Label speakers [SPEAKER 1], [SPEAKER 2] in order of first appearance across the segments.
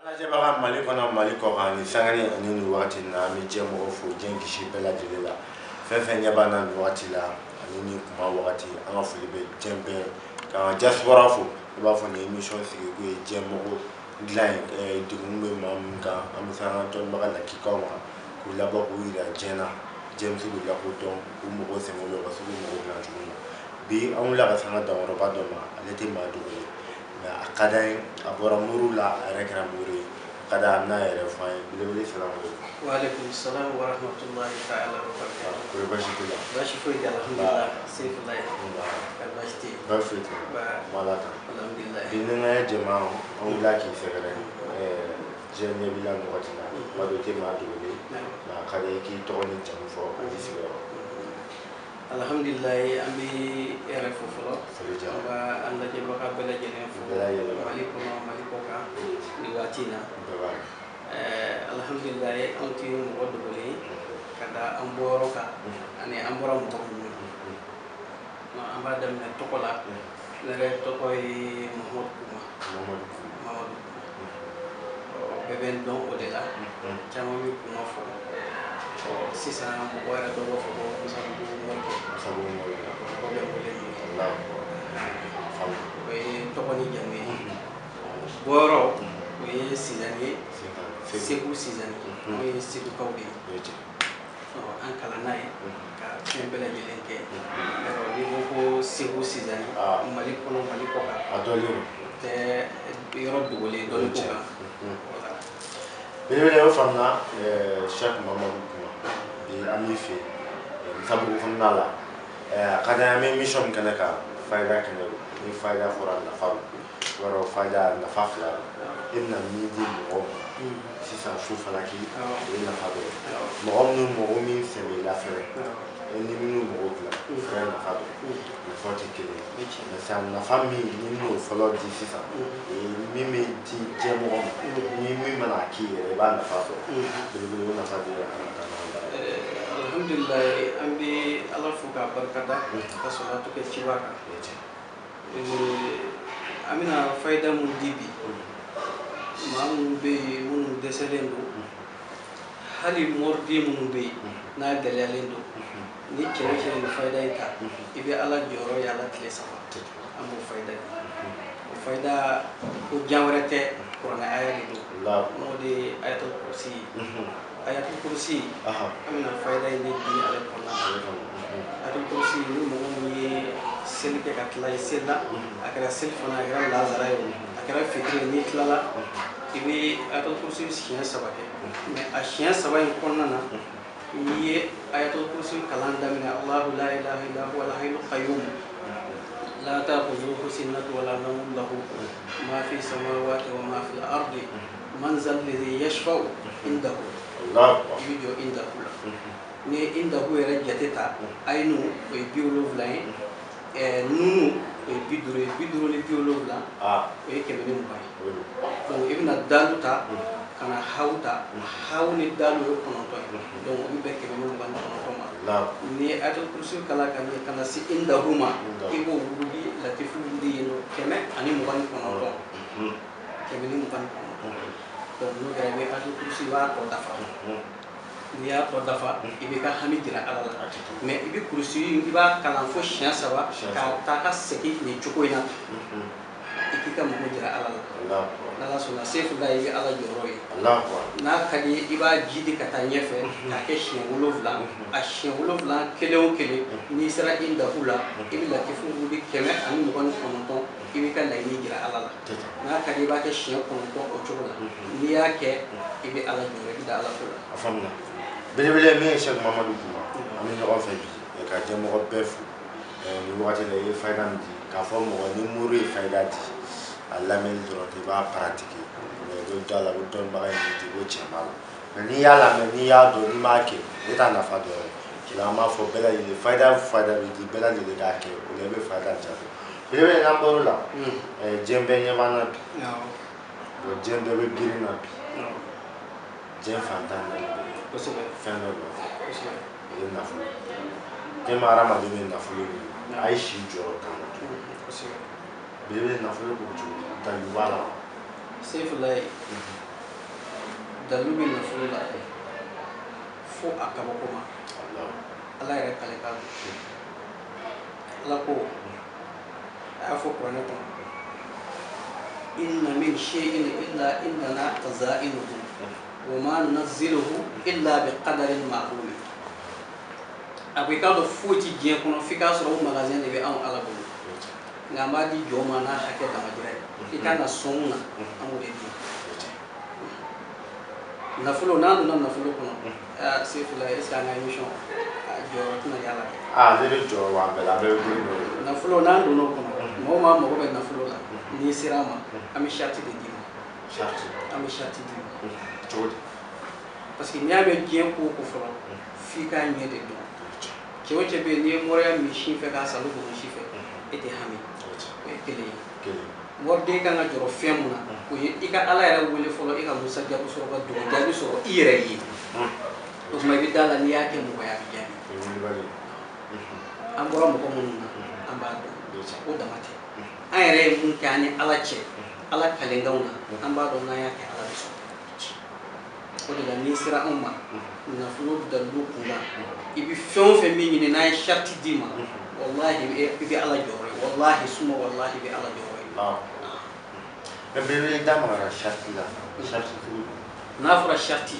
[SPEAKER 1] Lajɛbaga Mali kɔnɔ, Mali kɔkan, ni sangani ani nin wagati na, an bɛ diɲɛ mɔgɔ fo, diɲɛ kisi bɛɛ lajɛlen la. Fɛn fɛn ɲɛ b'an na nin wagati la ani nin kuma wagati, an ka foli bɛ diɲɛ bɛɛ k'an ka diaspora fo. I b'a fɔ nin émission sigi kun ye diɲɛ mɔgɔ dilan ye, degun bɛ maa min kan, an bɛ se an ka dɔnnibaga lakikaw ma k'u labɔ k'u yira diɲɛ na, diɲɛ bɛ se k'u lakodɔn, k'u mɔgɔw sɛgɛn u ka se k'u mɔgɔw dilan cogo min na. Bi an wulila ka se an ka dankɔrɔba dɔ ma, ale tɛ maa dogo ye, mais a ka d'an ye, a bɔra moriw la, a yɛrɛ kɛra mori ye, a ka d'an ye, a bɛna a yɛrɛ fɔ an ye. Belebele, salamu.
[SPEAKER 2] Waaleykum salam wa rahmatullahi ta'ala wa barakatuh.
[SPEAKER 1] Kɔri baasi t'i la?
[SPEAKER 2] Baasi foyi tɛ, alhamdulillah. Seyfulayi. Ka baasi tɛ yen.
[SPEAKER 1] Baasi foyi tɛ.
[SPEAKER 2] Ba.
[SPEAKER 1] Ala tan.
[SPEAKER 2] Alhamdulillah.
[SPEAKER 1] Bi ni n ka jɛma, an wulila k'i sɛgɛrɛ, diɲɛ ɲɛ b'i la nin wagati la, b'a dɔn i tɛ maa dogolen, mais a ka di i k'i tɔgɔ ni jamu fɔ ani sigiyɔrɔ.
[SPEAKER 2] Alhamdulillah, an bɛ e yɛrɛ fo fɔlɔ.
[SPEAKER 1] Foli diyara.
[SPEAKER 2] An b'a an lajɛbaga bɛɛ lajɛlen fo.
[SPEAKER 1] Bɛɛ lajɛlen.
[SPEAKER 2] Mali kɔnɔ, Mali kɔkan nin waati in na.
[SPEAKER 1] Bɛɛ b'a mɛn.
[SPEAKER 2] Alhamdulillah, anw tɛ mɔgɔ dogolen ye ka da an bɔyɔrɔ kan ani an bɔra mɔgɔ minnu na. An b'a daminɛ tɔgɔ la. Ne yɛrɛ tɔgɔ ye Mahamadu Kuma.
[SPEAKER 1] Mamadu Kuma.
[SPEAKER 2] Mahamadu Kuma. Bɛɛ bɛ n dɔn o de la. Caman bɛ Kuma fɔ. Sisan mɔgɔ yɛrɛ dɔw b'a fɔ ko Musabugu Morikɛ.
[SPEAKER 1] Musabugu Morikɛ.
[SPEAKER 2] Mɔgɔ bɛ n wele n'o ye.
[SPEAKER 1] Alahu faamu.
[SPEAKER 2] O ye tɔgɔ ni jamu ye. Bɔyɔrɔ, o ye Sizani ye. Segu Sizani. N'o ye Segukaw de ye.
[SPEAKER 1] O ye tiɲɛ.
[SPEAKER 2] An kalanna yen ka fɛn bɛɛ lajɛlen kɛ. Yarɔ, n'i ko ko Segu Sizani, Mali kɔnɔ, Mali kɔkan,
[SPEAKER 1] a dɔnlen don.
[SPEAKER 2] Tɛ yɔrɔ dogolen dɔnni ko kan. Voilà.
[SPEAKER 1] Belebele, o faamuna. Cheikh Mamadu Kuma, bi an b'i fɛ yen Musabugu kɔnɔna la. A ka d'an ye, an bɛ émission min kɛnɛ kan, fayida kɛnɛ don. Ni fayida fɔra, nafa don. I b'a dɔn fayida nafa fila don. E bɛna min di mɔgɔw ma sisan su falaki, o ye nafa dɔ ye. Mɔgɔ minnu mɔgɔ min sɛbɛ i la fɛnɛ, e ni minnu mɔgɔ dilan, o fɛnɛ ye nafa dɔ ye. Nafa tɛ kelen ye, mais sisan nafa min ni min'o fɔlɔ di sisan, o ye min bɛ di diɲɛ mɔgɔ ma, ni min mana k'i yɛrɛ, i b'a nafa sɔrɔ. Belebele, o nafa de ye an ka taa n'an baara ye.
[SPEAKER 2] Alhamdulillah, an bɛ Ala fo k'a barikada ka salatu kɛ ciba kan.
[SPEAKER 1] O ye tiɲɛ.
[SPEAKER 2] An bɛna fayida mun di bi, maa minnu bɛ yen minnu dɛsɛlen don, hali moriden minnu bɛ yen n'a gɛlɛyalen don, ni cɛ o cɛ ye nin fayida in ta, i bɛ Ala jɔyɔrɔ ye ala tile 3. An b'o fayida di. O fayida ko jan wɛrɛ tɛ, kuranɛ aya de don. N'o de ye ayatul kursi ye. Ayatul kursi, an bɛna fayida in de di ale kɔnɔna na. Ayatul kursi, ni mɔgɔ min ye seli kɛ ka tila i seli la, a kɛra seli fana, a kɛra lazara ye o, a kɛra fitiri ye, n'i tilala, i bɛ ayatul kursi siɲɛ 3 kɛ. Mais a siɲɛ 3 in kɔnɔna na, n'i ye ayatul kursi kalan daminɛ, Allahu la ilaha illa huwa al-hayyul qayyum la ta'khuzuhu sinatun wa la nawmun lahu ma fi samawati wa ma fil ardi man zal ladhi yashfa'u indahu. I bɛ jɔ indahu la. N'i ye indahu yɛrɛ jate ta, ayinu o ye 70 ye, nunu o ye 50 ye, 50 ni 70, o ye 120 ye. Donc i bɛna dalu ta ka na hawu ta, hawu ni dalu ye 9 ye, donc o bɛ bɛn 129 ma. N'i ye ayatul kursi kalan ka ɲɛ ka na se indahu ma, i b'o wurudi latifu wurudi yen nɔ 129, 129. Donc n'o kɛra, i bɛ ayatul kursi, i b'a tɔ dafa. N'i y'a tɔ dafa, i b'i ka hami jira Ala la. Mais i bɛ kurusi, i b'a kalan fo siɲɛ 3 ka taa ka segin nin cogo in na, i k'i ka mako jira Ala la. N'Ala sɔnna, sefula, i bɛ Ala jɔyɔrɔ ye. N'a ka di ye, i b'a jidi ka taa ɲɛfɛ k'a kɛ siɲɛ 7. A siɲɛ 7 kelen o kelen, n'i sera indahu la, i bɛ latifu wuli 129, i b'i ka laɲini jira Ala la. N'a ka di, i b'a kɛ siɲɛ 9 o cogo la. N'i y'a kɛ, i bɛ Ala jɔyɔrɔ, i bɛ da Ala ko la.
[SPEAKER 1] A faamuna. Belebele, min ye Cheikh Mamadu Kuma, an bɛ ɲɔgɔn fɛ bi ka diɲɛmɔgɔ bɛɛ fo nin wagati la. I ye fayida min di, k'a fɔ mɔgɔ ni mori ye fayida di, a lamɛnni dɔrɔn tɛ, i b'a pratiquer. Mais i bɛ dɔ a la, i bɛ dɔnnibaga in di ko tiɲɛ b'a la. Mais n'i y'a lamɛn, n'i y'a dɔn, n'i m'a kɛ, e t'a nafa dɔn yɛrɛ. O la an b'a fɔ bɛɛ lajɛlen, fayida fayida bɛ di, bɛɛ lajɛlen k'a kɛ, o la i bɛ fayida jaabi. Belebele, n'an bɔr'o la, diɲɛ bɛɛ ɲɛ b'an na bi. Bon, diɲɛ bɛɛ bɛ girin na bi. Diɲɛ fantan naani bɛɛ fɛn dɔ nɔfɛ, o ye nafolo. Diɲɛ ma hadamaden bɛ nafolo ɲini, a ye si jɔyɔrɔ t'an na tuguni. Belebele, nafolo ko cogo di, dalu b'a la wa?
[SPEAKER 2] Sefulayi. Dalilu bɛ nafolo la fo a kabako ma. Ala yɛrɛ kale kan don. Ala ko, a y'a fɔ kuranɛ kɔnɔ: inna min shay'in illa indana khaza'inuhu wa ma nunazziluhu illa bi qadarin ma'lum. A ko i k'a dɔn foyi ti diɲɛ kɔnɔ f'i k'a sɔrɔ o magasin de bɛ anw Ala bolo, nka an b'a di jɔn ma n'a hakɛ damajira ye. I kan ka sɔn mun na, an b'o de di. Nafolo, n'an donna nafolo kɔnɔ, Sefula, est ce que an ka émission a jɔyɔrɔ tɛna y'a la dɛ?
[SPEAKER 1] Ale de jɔyɔrɔ b'an bɛɛ la, an bɛɛ bɛ bolo dɔ de.
[SPEAKER 2] Nafolo, n'an donna o kɔnɔ, mɔgɔ o maa mago bɛ nafolo la, n'i sera a ma, an bɛ sariti de d'i ma.
[SPEAKER 1] Sariti?
[SPEAKER 2] An bɛ sariti d'i ma.
[SPEAKER 1] Cogo di?
[SPEAKER 2] Parce que n'i y'a mɛn diɲɛ ko o ko fɔlɔ, f'i k'a ɲɛ de dɔn. Cɛ o cɛ bɛ yen, n'i ye moriya min sin fɛ k'a salo dogo si fɛ, e tɛ hami. O ye kelen ye.
[SPEAKER 1] Kelen.
[SPEAKER 2] Moriden kan ka jɔrɔ fɛn mun na, o ye i ka Ala yɛrɛ wele fɔlɔ, i ka musa jaabi sɔrɔ, ka dugawu jaabi sɔrɔ i yɛrɛ ye. O tuma i bɛ da la, n'i y'a kɛ mɔgɔ ye, a bɛ jaabi.
[SPEAKER 1] O ye wulibali ye.
[SPEAKER 2] An bɔra mɔgɔ minnu na, an b'a dɔn. O dama tɛ, an yɛrɛ ye mun kɛ an ni Ala cɛ, Ala kalenkanw na, an b'a dɔn n'an y'a kɛ, Ala bɛ sɔn. O de la, n'i sera anw ma nafolo dalilu kun kan, i bɛ fɛn o fɛn min ɲini, n'an ye sariti d'i ma, walahi i bɛ Ala jɔyɔrɔ ye, walahi suma walahi i bɛ Ala jɔyɔrɔ ye.
[SPEAKER 1] Mais belebele, da magara sariti la, sariti cogo di?
[SPEAKER 2] N'a fɔra sariti,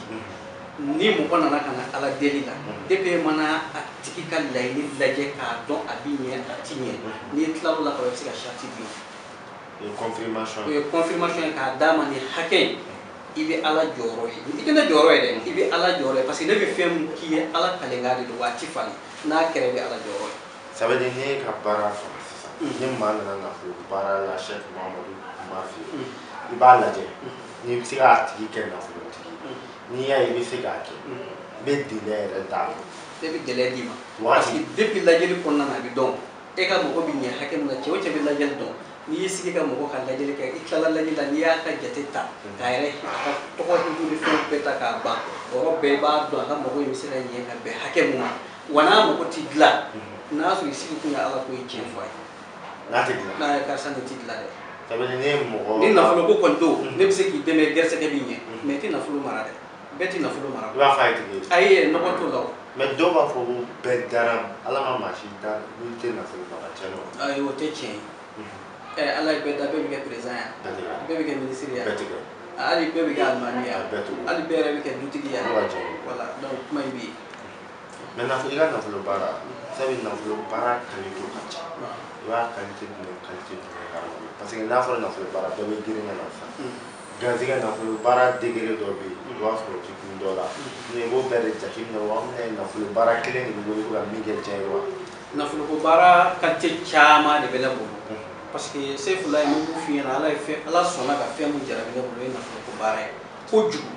[SPEAKER 2] ni mɔgɔ nana ka na Ala deli la, depuis e mana a tigi ka laɲini lajɛ k'a dɔn a bi ɲɛ, a ti ɲɛ, n'i tilal'o la ka ban, i bɛ se ka sariti di.
[SPEAKER 1] O ye confirmation.
[SPEAKER 2] O ye confirmation ye k'a d'a ma nin hakɛ in, i bɛ Ala jɔyɔrɔ ye. I tɛ ne jɔyɔrɔ ye dɛ, i bɛ Ala jɔyɔrɔ ye, parce que ne bɛ fɛn min k'i ye, Ala kalenkan de don, wa a ti falen. N'a kɛra, i bɛ Ala jɔyɔrɔ ye.
[SPEAKER 1] Ça veut dire n'e ka baara faamu sisan, ni maa nana nafolo baara la Cheikh Mahamadou Kuma fɛ yen, i b'a lajɛ n'i bɛ se k'a tigi kɛ nafolotigi ye. N'i y'a ye i bɛ se k'a kɛ, i bɛ délai yɛrɛ d'a ma.
[SPEAKER 2] Ne bɛ gɛlɛya d'i ma, parce que depuis lajɛli kɔnɔna na, a bɛ dɔn e ka mɔgɔ bɛ ɲɛ hakɛ min na. Cɛ o cɛ bɛ lajɛli dɔn, n'i y'i sigi ka mɔgɔ ka lajɛli kɛ, i tilala lajɛli la, n'i y'a ka jate ta k'a yɛrɛ a ka tɔgɔ hindu ni fɛnw bɛɛ ta k'a ban, o yɔrɔ bɛɛ i b'a dɔn a ka mɔgɔ in bɛ se ka ɲɛ ka bɛn hakɛ mun ma, wa n'a mɔgɔ ti dilan, n'a sɔrɔ i sigi kun ye Ala ko ye, tiɲɛ fɔ a ye.
[SPEAKER 1] N'a tɛ dilan.
[SPEAKER 2] N'a ye karisa nin ti dilan dɛ.
[SPEAKER 1] Ça veut dire ne ye mɔgɔ.
[SPEAKER 2] Ni nafolo ko kɔni don, ne bɛ se k'i dɛmɛ, gɛrɛsɛgɛ b'i ɲɛ, mais i tɛ nafolo mara dɛ, bɛɛ tɛ nafolo mara.
[SPEAKER 1] I b'a fɔ a ye tigi ye.
[SPEAKER 2] Ayi, nɔgɔ t'o la o.
[SPEAKER 1] Mais dɔw b'a fɔ ko bɛɛ dara Ala ma, maa si da n'i tɛ nafolo mara, tiɲɛ don?
[SPEAKER 2] Ayi, o tɛ tiɲɛ ye. Ɛ, Ala ye bɛɛ da, bɛɛ bɛ kɛ président ye,
[SPEAKER 1] Bɛɛ tɛ kɛ.
[SPEAKER 2] bɛɛ bɛ kɛ ministre ye,
[SPEAKER 1] Bɛɛ tɛ kɛ.
[SPEAKER 2] hali bɛɛ bɛ kɛ alimami ye,
[SPEAKER 1] Bɛɛ t'o.
[SPEAKER 2] hali bɛɛ yɛrɛ bɛ kɛ dutigi ye.
[SPEAKER 1] Olu ka jɛ.
[SPEAKER 2] Voilà, donc kuma in bɛ yen.
[SPEAKER 1] Mais nafolo, i ka nafolo baara, sabu nafolo baara qualité ka ca, i b'a qualité jumɛn, qualité jumɛn hadamaden? Parce que n'a fɔra nafolo baara, bɛɛ bɛ girin ka na sisan. Garisɛgɛ nafolo baara degré dɔ bɛ yen, i b'a sɔrɔ o ti kun dɔ la, mais i b'o bɛɛ de jateminɛ wa? An bɛna nafolo baara kelen de bɛ wele ko ka min kɛ diɲɛ ye wa?
[SPEAKER 2] Nafoloko baara qualité caman de bɛ ne bolo, parce que Sefula ye mun f'i ɲɛna, Ala ye fɛn, Ala sɔnna ka fɛn mun jarabi ne bolo, o ye nafoloko baara ye kojugu,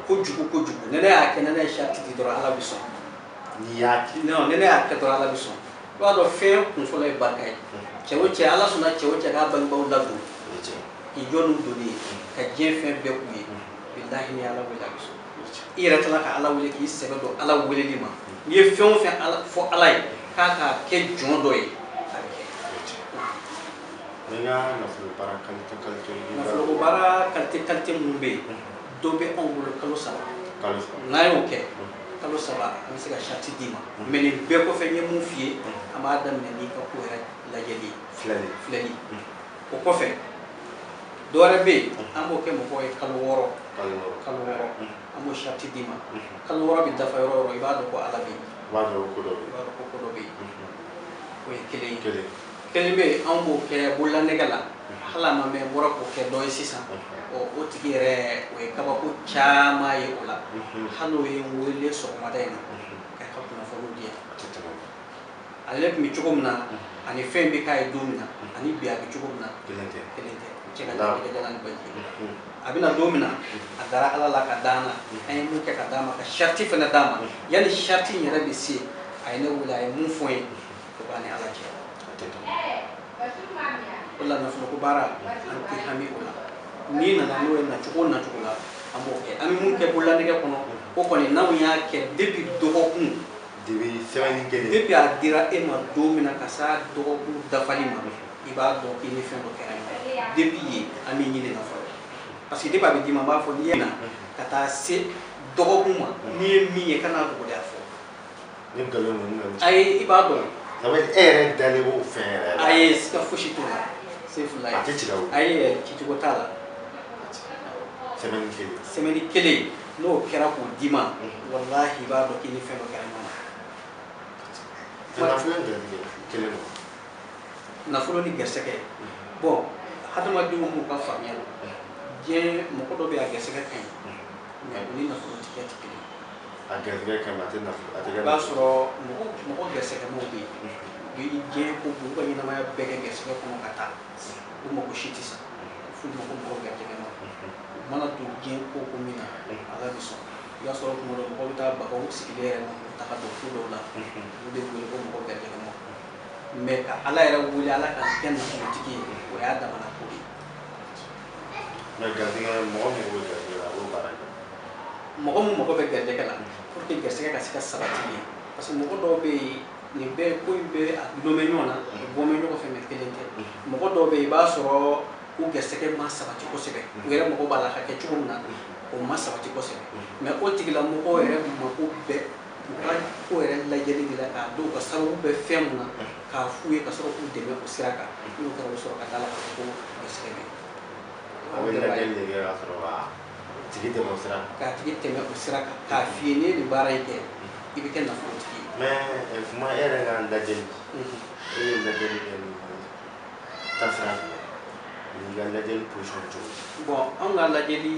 [SPEAKER 2] kojugu, kojugu. Ni ne y'a kɛ, ni ne ye sariti di dɔrɔn, Ala bɛ sɔn.
[SPEAKER 1] N'i y'a kɛ.
[SPEAKER 2] Non, ni ne y'a kɛ dɔrɔn, Ala bɛ sɔn. I b'a dɔn fɛn kun fɔlɔ ye barika ye. Cɛ o cɛ, Ala sɔnna cɛ o cɛ k'a bangebaaw ladon,
[SPEAKER 1] O ye tiɲɛ.
[SPEAKER 2] k'i jɔ n'u donni ye, ka diɲɛ fɛn bɛɛ k'u ye, bilahi ni Ala wele, a bɛ sɔn. I yɛrɛ tilala ka Ala wele k'i sɛbɛ don Ala weleli ma, n'i ye fɛn o fɛn Ala fɔ Ala ye k'a k'a kɛ jɔn dɔ ye, a bɛ kɛ.
[SPEAKER 1] O ye tiɲɛ. Mais i ka nafolo baara qualité qualité.
[SPEAKER 2] Nafoloko baara qualité qualité minnu bɛ yen, dɔ bɛ anw bolo kalo 3.
[SPEAKER 1] Kalo 3.
[SPEAKER 2] N'an y'o kɛ kalo 3, an bɛ se ka sariti d'i ma. Mais nin bɛɛ kɔfɛ, n ye mun f'i ye, an b'a daminɛ n'i ka ko yɛrɛ lajɛli ye.
[SPEAKER 1] Filɛli.
[SPEAKER 2] Filɛli. O kɔfɛ, dɔ wɛrɛ bɛ yen, an b'o kɛ mɔgɔw ye kalo 6.
[SPEAKER 1] Kalo 6.
[SPEAKER 2] Kalo 6, an b'o sariti d'i ma. Kalo 6 bɛ dafa yɔrɔ o yɔrɔ, i b'a dɔn ko Ala bɛ yen.
[SPEAKER 1] I b'a dɔn ko dɔ bɛ
[SPEAKER 2] I b'a dɔn ko ko dɔ bɛ yen. O ye kelen ye.
[SPEAKER 1] Kelen.
[SPEAKER 2] Kelen bɛ yen, anw b'o kɛ bololanɛgɛ la, hali a ma mɛn, n bɔra k'o kɛ dɔ ye sisan. Ɔ, o tigi yɛrɛ, o ye kabako caman ye o la. Hali o ye n wele sɔgɔmada in na k'a ka kunnafoniw di yan.
[SPEAKER 1] A tɛ tɛmɛ.
[SPEAKER 2] Ale tun bɛ cogo min na, ani fɛn bɛ k'a ye don min na, ani bi a bɛ cogo min na,
[SPEAKER 1] Kelen tɛ.
[SPEAKER 2] kelen tɛ. Cɛ ka jan jalan ni baji ye. A bɛna don min na, a dara Ala la ka d'an na, an ye mun kɛ ka d'a ma, ka sariti fana d'a ma. Yanni sariti in yɛrɛ bɛ se, a ye ne wele, a ye mun fɔ n ye, o b'a ni Ala cɛ.
[SPEAKER 1] A tɛ tɛmɛ.
[SPEAKER 2] O la, nafoloko baara, an tɛ hami o la. N'i nana n'o ye nacogo o nacogo la, an b'o kɛ. An bɛ mun kɛ bololanɛgɛ kɔnɔ, o kɔni, n'anw y'a kɛ depuis dɔgɔkun,
[SPEAKER 1] Depuis semaine kelen.
[SPEAKER 2] depuis a dira e ma don min na ka s'a dɔgɔkun dafali ma, i b'a dɔn k'i ni fɛn dɔ kɛra ɲɔgɔn. Depuis yen, an bɛ ɲini na fɔlɔ. Parce que depuis a bɛ d'i ma, n b'a fɔ n'i ye na ka taa se dɔgɔkun ma, n'i ye min ye, kana dogo de a fɔ.
[SPEAKER 1] Ni nkalon ninnu bɛ.
[SPEAKER 2] Ayi, i b'a dɔn.
[SPEAKER 1] Ça veut dire e yɛrɛ dalen b'o fɛn yɛrɛ la.
[SPEAKER 2] Ayi, siga fosi t'o la. Sefulayi.
[SPEAKER 1] A tɛ ci ka wuli.
[SPEAKER 2] Ayi, cicogo t'a la.
[SPEAKER 1] Semaine kelen.
[SPEAKER 2] Semaine kelen, n'o kɛra k'o d'i ma, walahi i b'a dɔn k'i ni fɛn dɔ kɛra ɲɔgɔn na.
[SPEAKER 1] Nafolo ni garisɛgɛ kelen don.
[SPEAKER 2] Nafolo ni garisɛgɛ. Bon, hadamadenw b'u ka faamuya la. Diɲɛ mɔgɔ dɔ bɛ yen, a garisɛgɛ ka ɲi, mais o ni nafolotigiya tɛ kelen.
[SPEAKER 1] A garisɛgɛ ka ɲi, a tɛ nafolo, a tɛ kɛ.
[SPEAKER 2] I b'a sɔrɔ mɔgɔ garisɛgɛmaw bɛ yen, u bɛ diɲɛ ko u ka ɲɛnamaya bɛɛ kɛ garisɛgɛ kɔnɔ ka taa, u mako si tɛ sa, f'u ma ko mɔgɔ garisɛgɛmaw. U mana don diɲɛ ko ko min na, Ala bɛ sɔn. I b'a sɔrɔ tuma dɔ mɔgɔ bɛ taa bagaw sigilen yɛrɛ ma k'u ta ka don ko dɔw la, olu de wele ko mɔgɔ garisɛgɛmaw. Mais ka Ala yɛrɛ wele, Ala ka kɛ nafolotigi ye, o y'a damana ko de ye.
[SPEAKER 1] Mais garisɛgɛ, mɔgɔ min bɛ garisɛgɛ la, a b'o baara kɛ.
[SPEAKER 2] Mɔgɔ min mago bɛ garijɛgɛ la, pour que garisɛgɛ ka se ka sabati ye, parce que mɔgɔ dɔw bɛ yen, nin bɛɛ ko in bɛ a gulon bɛ ɲɔgɔn na, u bɔ bɛ ɲɔgɔn fɛ, mais kelen tɛ. Mɔgɔ dɔw bɛ yen, i b'a sɔrɔ u garisɛgɛ ma sabati kosɛbɛ, u yɛrɛ mago b'a la ka kɛ cogo min na, o ma sabati kosɛbɛ. Mais o tigilamɔgɔw yɛrɛ mako bɛ u ka ko yɛrɛ lajɛli de la, k'a dɔn u ka sababu bɛ fɛn mun na, k'a f'u ye ka sɔrɔ k'u dɛmɛ o sira kan. N'o kɛra, u bɛ sɔrɔ ka da la k'a fɔ ko garisɛgɛ bɛ yen.
[SPEAKER 1] A bɛ lajɛli de kɛ ka sɔrɔ ka tigi dɛmɛ o sira kan.
[SPEAKER 2] K'a tigi tɛmɛ o sira kan, k'a f'i ye n'i ye nin baara in kɛ, i bɛ kɛ nafolotigi ye.
[SPEAKER 1] Mais kuma e yɛrɛ ka lajɛli, e ye lajɛli kɛ ni taasira jumɛn ye? N'i ka lajɛli position cogo di?
[SPEAKER 2] Bon, anw ka lajɛli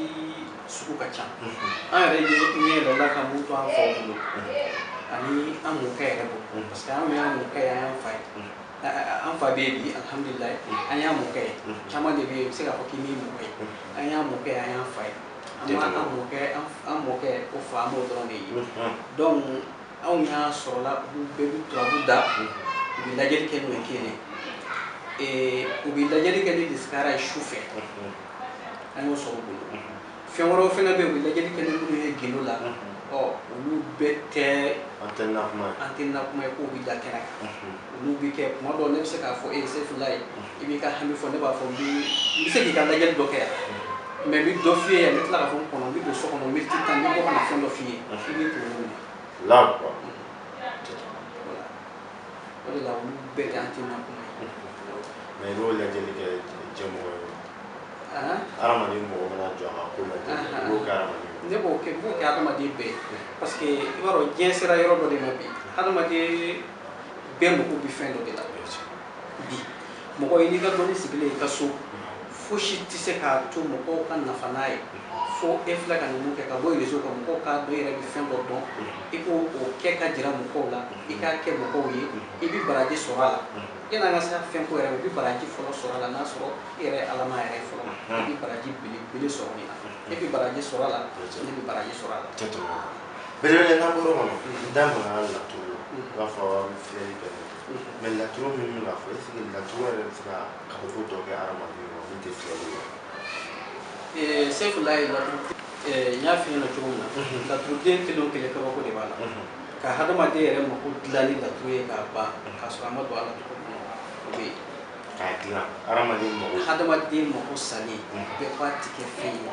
[SPEAKER 2] sugu ka ca. An yɛrɛ ye ɲɛ yɛlɛla ka mun to an faw bolo ani an mɔkɛ yɛrɛ bolo, parce que an y'an mɔkɛ ye, an y'an fa ye. An fa bɛ yen bi, alhamdulilayi, an y'an mɔkɛ ye. Caman de bɛ yen, i bɛ se k'a fɔ k'i m'i mɔkɛ ye. An y'an mɔkɛ ye, an y'an fa ye. An ma an mɔkɛ, an mɔkɛ o fa, an b'o dɔrɔn de ye. Donc anw y'a sɔrɔla olu bɛɛ bɛ turabu da, u bɛ lajɛli kɛ n'o ye kelen ye. U bɛ lajɛli kɛ ni lisikara ye su fɛ, an y'o sɔrɔ u bolo. Fɛn wɛrɛw fana bɛ yen, u bɛ lajɛli kɛ ni minnu ye gindo la, ɔ olu bɛɛ tɛ.
[SPEAKER 1] An tɛ na kuma ye.
[SPEAKER 2] An tɛ na kuma ye k'o bɛ da kɛnɛ kan. Olu bɛ kɛ kuma dɔw, ne bɛ se k'a fɔ e ye Sefulayi, i b'i ka hami fɔ, ne b'a fɔ n bɛ se k'i ka lajɛli dɔ kɛ yan, mais n bɛ dɔ f'i ye yan, n bɛ tila k'a fɔ n kɔnɔ, n bɛ don so kɔnɔ, n bɛ taa, n bɛ bɔ ka na fɛn dɔ f'i ye, i b'i kunkolo minɛ.
[SPEAKER 1] Là quoi.
[SPEAKER 2] Voilà. O de la olu bɛɛ tɛ an tɛ na kuma ye.
[SPEAKER 1] Mais i b'o lajɛli kɛ jɛmɔgɔ ye. Hadamaden mɔgɔ mana jɔ a ka ko lajɛ, i b'o kɛ hadamaden ye.
[SPEAKER 2] Ne b'o kɛ, n b'o kɛ hadamaden bɛɛ ye, parce que i b'a dɔn diɲɛ sera yɔrɔ dɔ de ma bi, hadamaden bɛɛ mako bɛ fɛn dɔ de la bi. Mɔgɔ i n'i ka dɔnni sigilen i ka so, fosi tɛ se k'a to mɔgɔw ka nafa n'a ye fo e filɛ ka ninnu kɛ ka bɔ réseau kan, mɔgɔw k'a dɔn i yɛrɛ bɛ fɛn dɔ dɔn, i k'o kɛ ka jira mɔgɔw la, i k'a kɛ mɔgɔw ye, i bɛ baraji sɔrɔ a la. Yanni an ka se fɛn ko yɛrɛ ma, i bɛ baraji fɔlɔ sɔrɔ a la, n'a sɔrɔ i yɛrɛ ye alama yɛrɛ fɔlɔ, i bɛ baraji belebele sɔrɔ nin na, e bɛ baraji sɔrɔ a la, ne bɛ baraji sɔrɔ a la.
[SPEAKER 1] Belebele, n'an bɔr'o kɔnɔ, n da magara laturu la, i b'a fɔ an bɛ filɛli kɛ n'o ye. Mais laturu min bɛna fɔ, est ce que laturu yɛrɛ bɛ se ka kabako dɔ kɛ hadamaden ma min tɛ filɛli ye?
[SPEAKER 2] Sefulayi, laturu, n y'a f'i ɲɛna cogo min na, laturuden kelen o kelen kabako de b'a la. Ka hadamaden yɛrɛ mako dilan ni laturu ye k'a ban, k'a sɔrɔ a ma don ala tɔgɔ kɔnɔ, o bɛ yen.
[SPEAKER 1] K'a dilan hadamaden mako.
[SPEAKER 2] Hadamaden mako salen, bɛɛ ko a ti kɛ fɛn ye.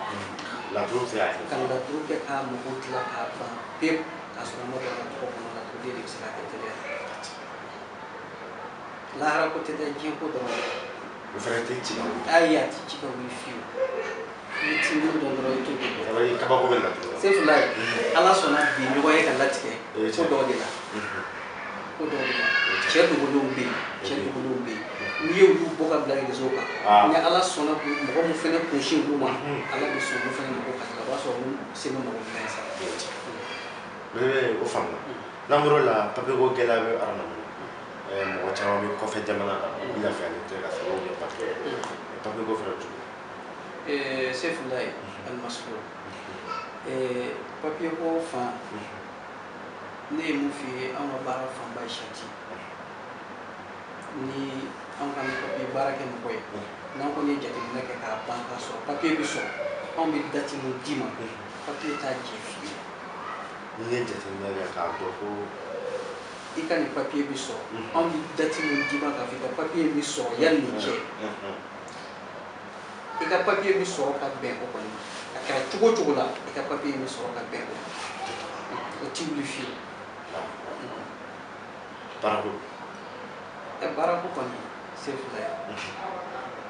[SPEAKER 1] Laturu bɛ se k'a kɛ.
[SPEAKER 2] Ka laturu kɛ k'a mako dilan k'a ban pewu, k'a sɔrɔ a ma don ala tɔgɔ kɔnɔ, laturuden de bɛ se k'a kɛ teliya la. Lahara ko tɛ dɛ, diɲɛ ko dɔrɔn dɛ.
[SPEAKER 1] O fana tɛ ci ka wuli.
[SPEAKER 2] Ayi, a ti ci ka wuli fiyewu. Ni ti min dɔn dɔrɔn, i t'o de dɔn.
[SPEAKER 1] Ça veut dire kabako bɛ laturu la.
[SPEAKER 2] Sefulayi, Ala sɔnna bi ɲɔgɔn ye ka latigɛ ko dɔw de la. Ko dɔw de la. Cɛ dogolenw bɛ yen, cɛ dogolenw bɛ yen. N'i ye olu bɔ ka bila réseau kan, ni Ala sɔnna mɔgɔ min fana kunsin olu ma, Ala bɛ sɔn olu fana mako ka dilan, o b'a sɔrɔ olu se bɛ mako dilan sa.
[SPEAKER 1] Belebele, o faamuna. N'an bɔr'o la, papiye ko gɛlɛya bɛ hadamaden na. Mɔgɔ caman bɛ kɔfɛ jamana kan, u lafiyalen tɛ ka sababu kɛ papiye. Papiye ko fana cogo.
[SPEAKER 2] Sefulayi Alimasuru, papiye ko fan, ne ye mun f'i ye, anw ka baara fanba ye sariti. Ni anw ka papiye baara kɛ mɔgɔ ye, n'an kɔni ye jateminɛ kɛ k'a ban k'a sɔrɔ papiye bɛ sɔrɔ, anw bɛ date mun d'i ma, papiye t'a jɛ fiyewu.
[SPEAKER 1] N'i ye jateminɛ kɛ k'a dɔn ko
[SPEAKER 2] i ka nin papiye bɛ sɔrɔ, anw bɛ date mun d'i ma k'a fɔ i ka papiye bɛ sɔrɔ yanni nin cɛ, i I ka papier bɛ sɔrɔ ka bɛn o kɔni ma. A kɛra cogo o cogo la, i ka papier bɛ sɔrɔ ka bɛn o ma. O ti wuli fiyewu.
[SPEAKER 1] Baarako.
[SPEAKER 2] Baarako kɔni, Sefula ye,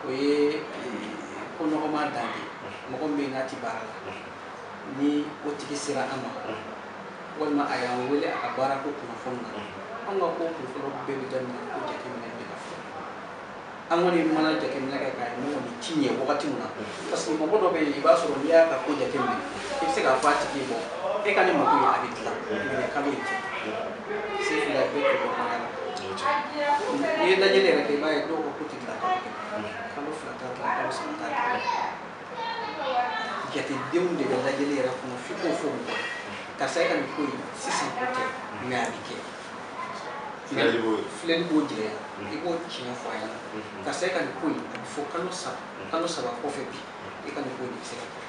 [SPEAKER 2] o ye ko nɔgɔma dan de ye. Mɔgɔ min bɛ yen n'a ti baara la, ni o tigi sera an ma, walima a y'an wele a ka baarako kunnafoni na, an ka ko kunfɔlɔ bɛɛ bɛ daminɛ ko jateminɛ de la fɔlɔ. An kɔni mana jateminɛ kɛ k'a ye min kɔni ti ɲɛ wagati min na, parce que mɔgɔ dɔ bɛ yen, i b'a sɔrɔ n'i y'a ka ko jateminɛ, i bɛ se k'a fɔ a tigi ye, bɔn, e ka nin mako ye, a bɛ dilan, mais kalo in tɛ. Sefula, bɛɛ t'o dɔn la. N'i ye lajɛli yɛrɛ kɛ, i b'a ye dɔw ka ko tɛ dilan kalo kelen, kalo fila t'a dilan, kalo saba t'a dilan. Jatedenw de bɛ lajɛli yɛrɛ kɔnɔ f'i k'o fɔ mɔgɔ ye, karisa, e ka nin ko in sisan ko tɛ, mais a bɛ kɛ.
[SPEAKER 1] Filɛli b'o ye.
[SPEAKER 2] Filɛli b'o jira, i b'o tiɲɛ fɔ a ɲɛna, karisa, e ka nin ko in a bɛ fɔ kalo saba, kalo saba kɔfɛ bi, e ka nin ko in bɛ se ka kɛ,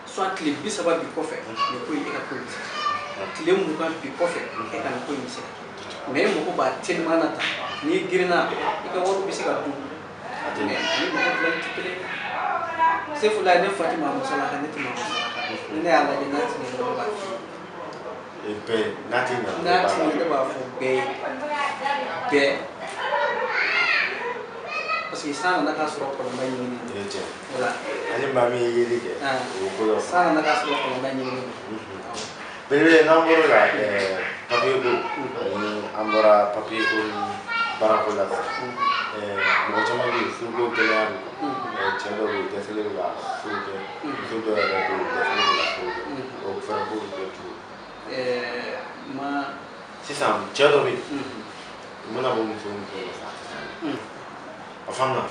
[SPEAKER 2] soit tile 30 bi kɔfɛ, nin ko in, e ka ko in bɛ se ka kɛ, tile 20 bi kɔfɛ, e ka nin ko in bɛ se ka kɛ. Mais e mako b'a teliman na tan, n'i girinna, i ka wari bɛ se ka dun, mais ani mɔgɔ dilanni tɛ kelen ye. Sefula, ne fa tɛ maa musalaka, ne tɛ maa musalaka. Ni ne y'a lajɛ n'a ti ɲɛ dɔrɔn, ne b'a f'i ye.
[SPEAKER 1] Bɛɛ n'a ti ɲɛ.
[SPEAKER 2] N'a ti ɲɛ, ne b'a fɔ bɛɛ ye, bɛɛ, parce que san nana k'a sɔrɔ kɔlɔnba ɲininen don. Voilà.
[SPEAKER 1] Ani maa min ye yeli kɛ, o ye ko dɔ fɔ.
[SPEAKER 2] San nana k'a sɔrɔ kɔlɔnba ɲininen don.
[SPEAKER 1] Belebele, n'an bɔr'o la, papier ko, ani an bɔra papier ko ni baarako la sisan, mɔgɔ caman bɛ yen, furuko gɛlɛya b'u kan. Cɛ dɔw bɛ yen, dɛsɛlen bɛ ka furu kɛ, muso dɔw yɛrɛ bɛ yen, dɛsɛlen bɛ ka furu kɛ. O fɛnɛ ko bɛ kɛ cogo di?
[SPEAKER 2] Ma.
[SPEAKER 1] Sisan cɛ dɔ bɛ yen, u mana bɔ muso nɔfɛ, a tɛ fɛn. A faamuya,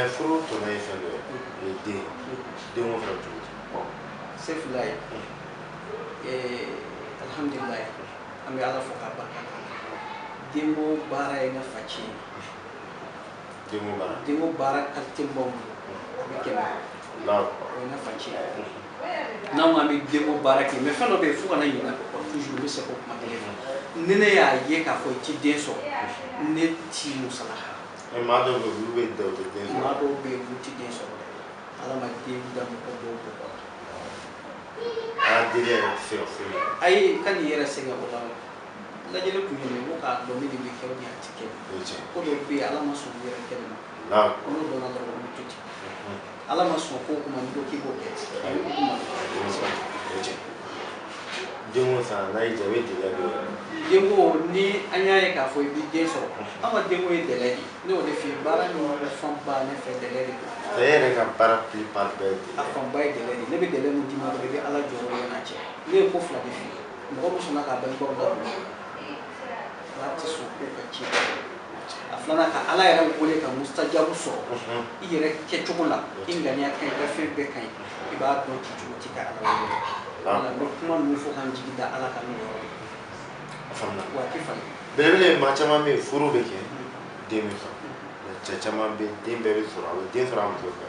[SPEAKER 1] furu tɔnɔ ye fɛn dɔ ye, o ye den ye. Denko fɛnɛ bɛ cogo di?
[SPEAKER 2] Sefula ye, alhamdulilayi, an bɛ Ala fo k'a barika da. Denko baara ye ne fa ci ye.
[SPEAKER 1] Denko baara.
[SPEAKER 2] Denko baara qualité b'anw bolo, a bɛ kɛmɛ. O ye ne fa ci ye. N'anw k'an bɛ denko baara kɛ, mais fɛn dɔ bɛ yen, fo kana ɲinɛ o kɔ, toujours n bɛ segin o kuma kelen kan. Ni ne y'a ye k'a fɔ i ti den sɔrɔ, ne t'i musalaha.
[SPEAKER 1] Maa dɔw bɛ yen, olu bɛ da, u tɛ den sɔrɔ.
[SPEAKER 2] Maa dɔw bɛ yen, olu ti den sɔrɔ dɛ. Ala ma den da mɔgɔ dɔw bɔgɔ la.
[SPEAKER 1] Ala deli yɛrɛ tɛ se ka foyi kɛ.
[SPEAKER 2] Ayi, ka n'i yɛrɛ sɛgɛn o la. Lajɛli kun ye nin ye, ko k'a dɔn ni nin bɛ kɛ ou bien a ti kɛ.
[SPEAKER 1] O ye tiɲɛ.
[SPEAKER 2] Ko dɔw bɛ yen, Ala ma sɔn olu yɛrɛ kɛli ma. N'o dɔnna dɔrɔn, olu bɛ to ten. Ala ma sɔn ko o kuma, n'i ko k'i b'o kɛ, a bɛ o ma.
[SPEAKER 1] O ye tiɲɛ. Denko san, n'a y'i diya, i bɛ délai dɔw yɛrɛ.
[SPEAKER 2] Denko, ni an y'a ye k'a fɔ i bɛ den sɔrɔ, an ka denko ye délai de ye. Ne y'o de f'i ye, baara min fanba ne fɛ, délai de don.
[SPEAKER 1] E yɛrɛ ka baara plupart bɛɛ ye délai.
[SPEAKER 2] A fanba ye délai de ye. Ne bɛ délai min d'i ma dɔrɔn, i bɛ Ala jɔyɔrɔ ye n'a cɛ. Ne ye ko fila de f'i ye. Mɔgɔ min sɔnna k'a bangebaaw ladon, Ala tɛ sɔn ko ka tiɲɛ. A filanan, ka Ala yɛrɛ wele ka mustajabu sɔrɔ i yɛrɛ kɛcogo la, i ŋaniya ka ɲi, i ka fɛn bɛɛ ka ɲi, i b'a dɔn ci cogo ti ka Ala wele. Wala, n bɛ kuma ninnu fɔ ka n jigi da Ala kan n'o yɔrɔ ye.
[SPEAKER 1] A faamuna.
[SPEAKER 2] Wa a tɛ falen.
[SPEAKER 1] Belebele, maa caman bɛ yen, furu bɛ kɛ, den bɛ sɔrɔ, mais cɛ caman bɛ yen, den bɛɛ bɛ sɔrɔ, a bɛ den sɔrɔ a muso fɛ,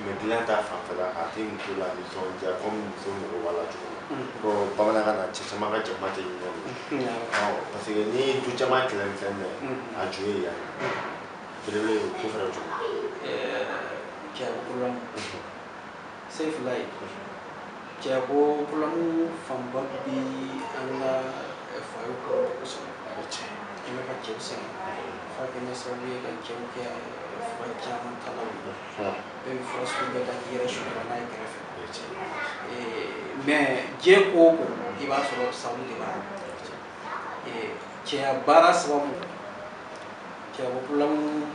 [SPEAKER 1] mais dilan ta fanfɛla, a tɛ muso la nisɔndiya komi muso mago b'a la cogo min na. Ko bamanankan na, cɛ caman ka jama tɛ ɲinɛ o, parce que ni du caman kɛlɛmisɛnnin na, a ju ye yan ye. Belebele, o ko fɛnɛ bɛ cogo di?
[SPEAKER 2] Cɛyako problème, Sefula ye, cɛyako problème fanba bi an ka foyer kɔnɔ kosɛbɛ.
[SPEAKER 1] O tiɲɛ.
[SPEAKER 2] An bɛ ka cɛw sɛgɛn f'a kɛ ne sababu ye ka cɛw kɛ fura caman talaw ye. Bɛɛ bɛ fura sugu bɛɛ ta k'i yɛrɛ sutura n'a ye kɛrɛfɛ.
[SPEAKER 1] O ye tiɲɛ.
[SPEAKER 2] Mais diɲɛ ko o ko, i b'a sɔrɔ sababu de b'a la. Cɛya baara sababu, cɛyako problème,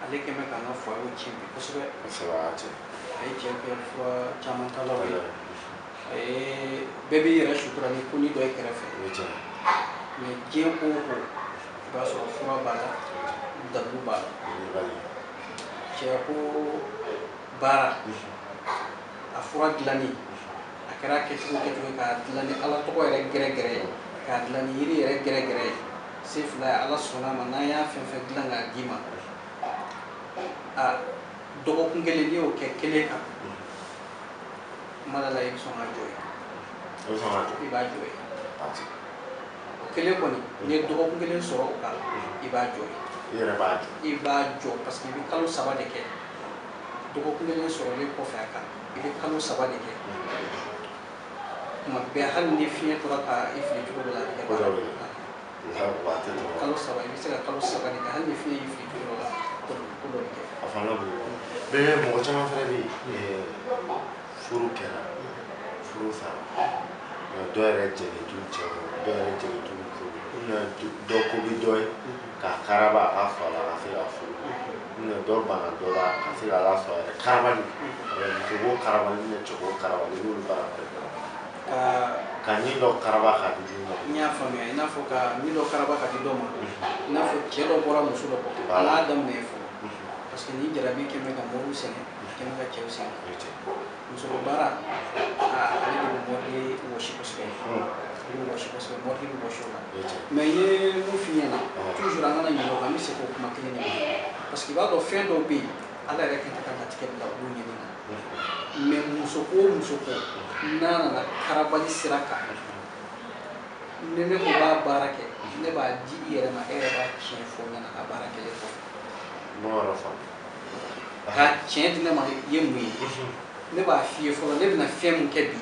[SPEAKER 2] ale kɛn bɛ k'an ka foyer tiɲɛ bi kosɛbɛ.
[SPEAKER 1] Kosɛbɛ, a cɛ.
[SPEAKER 2] A ye cɛ kɛ fura caman talaw ye. A ye bɛɛ b'i yɛrɛ sutura ni koni dɔ ye kɛrɛfɛ.
[SPEAKER 1] O ye tiɲɛ.
[SPEAKER 2] Mais diɲɛ ko o ko, i b'a sɔrɔ fura b'a la, dalu b'a la.
[SPEAKER 1] Ɲininkali.
[SPEAKER 2] Cɛyako baara, a fura dilanni, a kɛra kɛcogo kɛcogo ye, k'a dilan ni Ala tɔgɔ yɛrɛ gɛrɛgɛrɛ ye, k'a dilan ni yiri yɛrɛ gɛrɛgɛrɛ ye, se fila ye, Ala sɔnna a ma, n'an y'a fɛn fɛn dilan k'a d'i ma, a dɔgɔkun kelen, n'i y'o kɛ kelen kan, kuma dɔ la, i bɛ sɔn ka jɔ yen.
[SPEAKER 1] I bɛ sɔn ka jɔ.
[SPEAKER 2] I b'a jɔ yen.
[SPEAKER 1] Parti.
[SPEAKER 2] O kelen kɔni, n'i ye dɔgɔkun kelen sɔrɔ o kan, i b'a jɔ yen.
[SPEAKER 1] I yɛrɛ b'a jɔ.
[SPEAKER 2] I b'a jɔ, parce que i bɛ kalo 3 de kɛ. Dɔgɔkun kelen sɔrɔlen kɔfɛ a kan, i bɛ kalo 3 de kɛ. Tuma bɛɛ hali ni fiɲɛ tora ka i fili cogo dɔ la, a bɛ kɛ baara ye. Kalo 3, i bɛ se ka kalo 3 de kɛ, hali ni fiɲɛ y'i fili cogo dɔ la, ko dɔ bɛ kɛ.
[SPEAKER 1] A fanga b'o bɛɛ. Mɔgɔ caman fana bɛ yen, furu kɛra, furu sara, dɔw yɛrɛ jɛlen t'u cɛ kɔ, dɔw yɛrɛ jɛlen t'u muso kɔ, dɔ ko bɛ dɔ ye k'a karaba a ka sɔrɔ a la ka se ka furu, dɔ banna dɔ la ka se k'a lasɔrɔ a yɛrɛ karabali, muso ko karabali ni cɛ ko karabali, i b'olu baara kɛ. Ka ɲin dɔ karaba ka di dɔ ma.
[SPEAKER 2] N y'a faamuya, i n'a fɔ ka ɲin dɔ karaba ka di dɔ ma, i n'a fɔ cɛ dɔ bɔra muso dɔ kɔ, an k'a daminɛ fɔlɔ, parce que ni jarabi kɛn bɛ ka moriw sɛgɛn, kɛn bɛ ka cɛw sɛgɛn. Muso baara, ale de bɛ mɔriden wɔsi kosɛbɛ, ale bɛ wɔsi kosɛbɛ, mɔriden bɛ wɔsi o la. Mais n ye mun f'i ɲɛna, toujours an kana ɲinɛ o kan, an bɛ segin o kuma kelen de ma, parce que i b'a dɔn fɛn dɔw bɛ yen, Ala yɛrɛ kɛn tɛ ka latigɛ bila olu ɲɛni na. Mais muso ko o muso ko n'a nana karabali sira kan, ni ne ko b'a baara kɛ, ne b'a di i yɛrɛ ma, e yɛrɛ b'a tiɲɛ fɔ n ɲɛna a baara kɛlen kɔfɛ. Ka tiɲɛ di ne ma ye mun ye? Ne b'a f'i ye fɔlɔ, ne bɛna fɛn mun kɛ bi,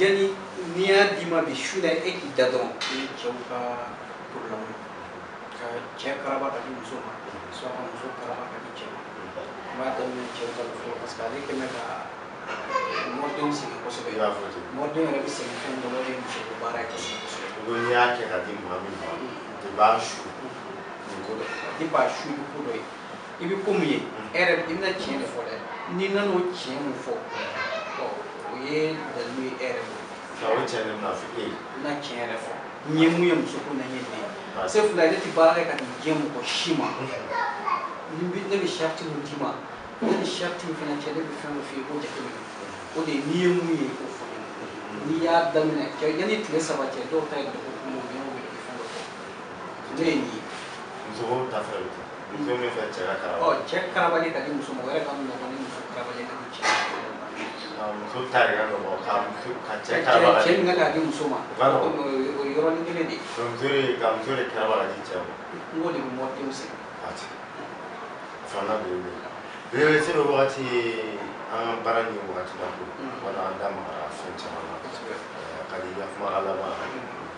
[SPEAKER 2] yanni n'i y'a d'i ma bi su la, e k'i da dɔrɔn. O ye cɛw ka problème ye, ka cɛ karaba ka di muso ma, soit ka muso karaba ka di cɛ ma. N b'a daminɛ cɛw ta la fɔlɔ, parce que ale kɛn bɛ ka mɔdenw sɛgɛn kosɛbɛ. Mɔdenw yɛrɛ bɛ sɛgɛn fɛn dɔ la, o de ye musoko baara ye kosɛbɛ kosɛbɛ.
[SPEAKER 1] Ko n'i y'a kɛ ka di maa min ma, i b'a su ni ko dɔ ye.
[SPEAKER 2] I b'a su i bɛ ko dɔ ye, i bɛ ko min ye, e yɛrɛ i bɛna tiɲɛ de fɔ dɛ. N'i nana o tiɲɛ min fɔ, o ye dalilu ye e yɛrɛ bolo.
[SPEAKER 1] Nka o tiɲɛ de bɛna fɔ e ye.
[SPEAKER 2] I bɛna tiɲɛ yɛrɛ fɔ. N ye mun ye muso ko na, n ye nin ye. Sefula, ne tɛ baara kɛ ka di diɲɛ mɔgɔ si ma. Ne bɛ sariti min d'i ma, ne ni sariti min fana cɛ, ne bɛ fɛn dɔ f'i ye k'o jateminɛ. O de ye n'i ye mun ye k'o fɔ ɲɛna. N'i y'a daminɛ, yanni tile 3 cɛ, dɔw ta ye dɔgɔkun kelen, u bɛ fɛn dɔ fɔ. Ne ye nin ye.
[SPEAKER 1] Muso ko ta fɛnɛ bɛ ten. Muso min fɛ cɛ ka karaba.
[SPEAKER 2] Cɛ karabali ka di muso ma, o yɛrɛ ka nɔgɔn ni muso karabali ka di cɛ ma.
[SPEAKER 1] Muso ta yɛrɛ ka nɔgɔn ka muso ka cɛ karaba ka di.
[SPEAKER 2] Cɛ min ka k'a di muso ma, o ye yɔrɔnin kelen de ye.
[SPEAKER 1] Ka muso de karaba ka di cɛ ma.
[SPEAKER 2] N k'o de bɛ mɔdenw sɛgɛn.
[SPEAKER 1] Fanga bɛ yen. Belebele se bɛ wagati an ka baara ni wagati la ko wala an da magara fɛn caman na. Ka di i ka kuma laban,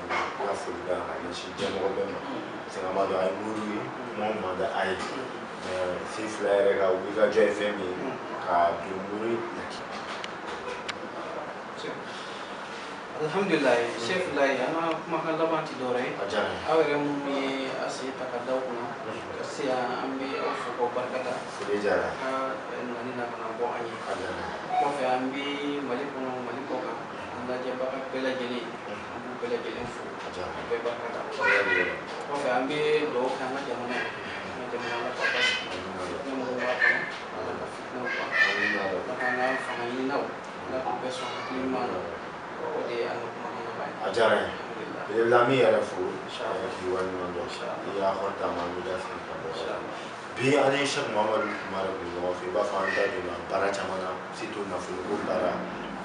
[SPEAKER 1] i ka foli bɛ ka ɲɛsin diɲɛmɔgɔ bɛɛ ma. Parce que an b'a dɔn a ye muru ye, kuma o man di a ye. Sen fila yɛrɛ ka wuli ka jɔ ye fɛn min ye, ka don muru laki.
[SPEAKER 2] Alhamdulilayi, Sefulayi, an ka kumakan laban ti dɔwɛrɛ ye.
[SPEAKER 1] A diyara n ye.
[SPEAKER 2] Aw yɛrɛ minnu ye a sen ta ka da aw kunna ka se yan, an bɛ aw fo k'aw barika da.
[SPEAKER 1] Foli diyara n ye.
[SPEAKER 2] Ka nani na ka na bɔ an ye.
[SPEAKER 1] A diyara n ye.
[SPEAKER 2] Kɔfɛ an bɛ Mali kɔnɔ, Mali kɔ kan, an lajɛbaga bɛɛ lajɛlen, an b'u bɛɛ lajɛlen fo.
[SPEAKER 1] A diyara n ye.
[SPEAKER 2] Bɛɛ barika da. Kɔfɛ an bɛ dugawu kɛ an ka jamana ye, an ka jamana Ala ka basigi. Fitinɛ minnu b'a kɔnɔ, Ala ka fitinɛw ban. Ala k'an ka fanga ɲininaw, Ala k'u bɛɛ sɔn hakili ɲuman na. O de ye an ka kumakan laban ye.
[SPEAKER 1] A diyara n ye. Belebele, an b'i yɛrɛ fo k'i waleɲuman dɔn. I y'a hɔr d'an ma, an b'i lasigi ka bɔ. Bi an ni Sɛki Mamadu Kumare kun ɲɔgɔn fɛ, i b'a fɔ an da donna baara caman na, surtout nafoloko baara,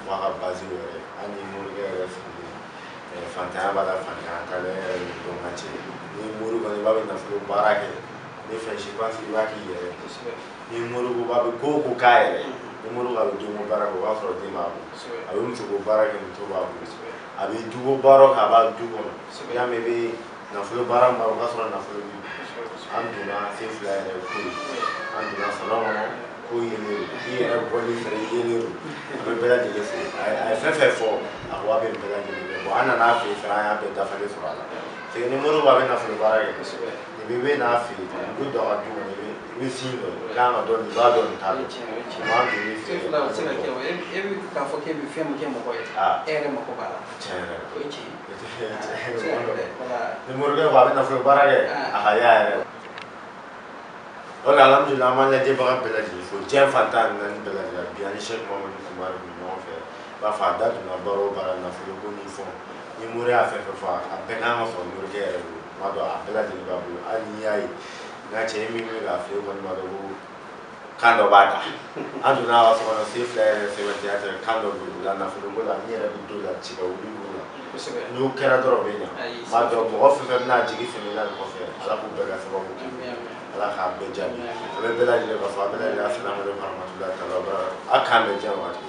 [SPEAKER 1] fo a ka base yɛrɛ, hali ni morikɛ yɛrɛ sigilen, fantanya b'a la, fantanya t'a la, e yɛrɛ bɛ dɔn ka cɛ. Ni mori kɔni b'a bɛ nafolo baara kɛ, ne fɛ je pense i b'a k'i yɛrɛ. Ni mori ko b'a bɛ ko o ko k'a yɛrɛ, ni mori ko a bɛ denko baara kɛ, o b'a sɔrɔ den b'a bolo. A bɛ musoko baara kɛ, muso b'a bolo. A bɛ duko baara kɛ, a b'a du kɔnɔ. I y'a mɛn i bɛ nafolo baara min kɛ, o b'a sɔrɔ nafolo b'i bolo. An donna sen fila yɛrɛ ko ye, an donna salon kɔnɔ ko yelen don, i yɛrɛ bɔli fɛnɛ yelen don. An bɛ bɛɛ lajɛlen fo. A ye fɛn fɛn fɔ, a ko a bɛ nin bɛɛ lajɛlen kɛ. Bon, an nana a fɛ yen fɛnɛ, an y'a bɛɛ dafalen sɔrɔ a la. Parce que ni mori ko a bɛ nafolo baara kɛ, ni bɛ n'a fɛ yen, i bɛ don a ka du kɔnɔ, i bɛ sin dɔn, i kan ka dɔn nin, i b'a dɔn nin t'a dɔn. Maa donn'i fɛ yen.
[SPEAKER 2] Sen fila o tɛ se ka kɛ o. E bɛ k'a fɔ k'e bɛ fɛn min kɛ mɔgɔ ye, e yɛrɛ mako b'a la.
[SPEAKER 1] Tiɲɛ yɛrɛ la.
[SPEAKER 2] O ye tiɲɛ ye.
[SPEAKER 1] Ni morikɛ ko a bɛ nafolo baara kɛ, a ka y'a yɛrɛ. O la alhamdulilah, an b'an lajɛbaga bɛɛ lajɛlen fo, diɲɛ fan 14 bɛɛ lajɛlen. Bi an ni Sɛki Mamadu Kumare kun ɲɔgɔn fɛ, i b'a fɔ a da donna baara o baara, nafolo ko ni fɛnw. Ni mori y'a fɛn fɛn fɔ, a bɛɛ kan ka sɔrɔ morikɛ yɛrɛ bolo. N b'a dɔn a bɛɛ lajɛlen b'a bolo. Hali n'i y'a ye, n ka cɛ min bɛ k'a filɛ, kɔni b'a dɔn ko kan dɔ b'a da. An donna a ka so kɔnɔ, sen fila yɛrɛ sɛbɛntiya tɛ, kan dɔ b'o la nafolo ko la, n yɛrɛ bɛ don la ci ka wuli b'o la. N'o kɛra dɔrɔn o bɛ ɲa. N b'a dɔn mɔgɔ fɛn fɛn bɛna jigi sɛmɛ la nin kɔfɛ, Ala k'u bɛɛ ka sababu kɛ. Ala k'a bɛɛ jaabi. An bɛ bɛɛ lajɛlen k'a fɔ a bɛɛ lajɛlen asalamu aleykum warahmatulahi taala. kan bɛn diɲɛ wagati.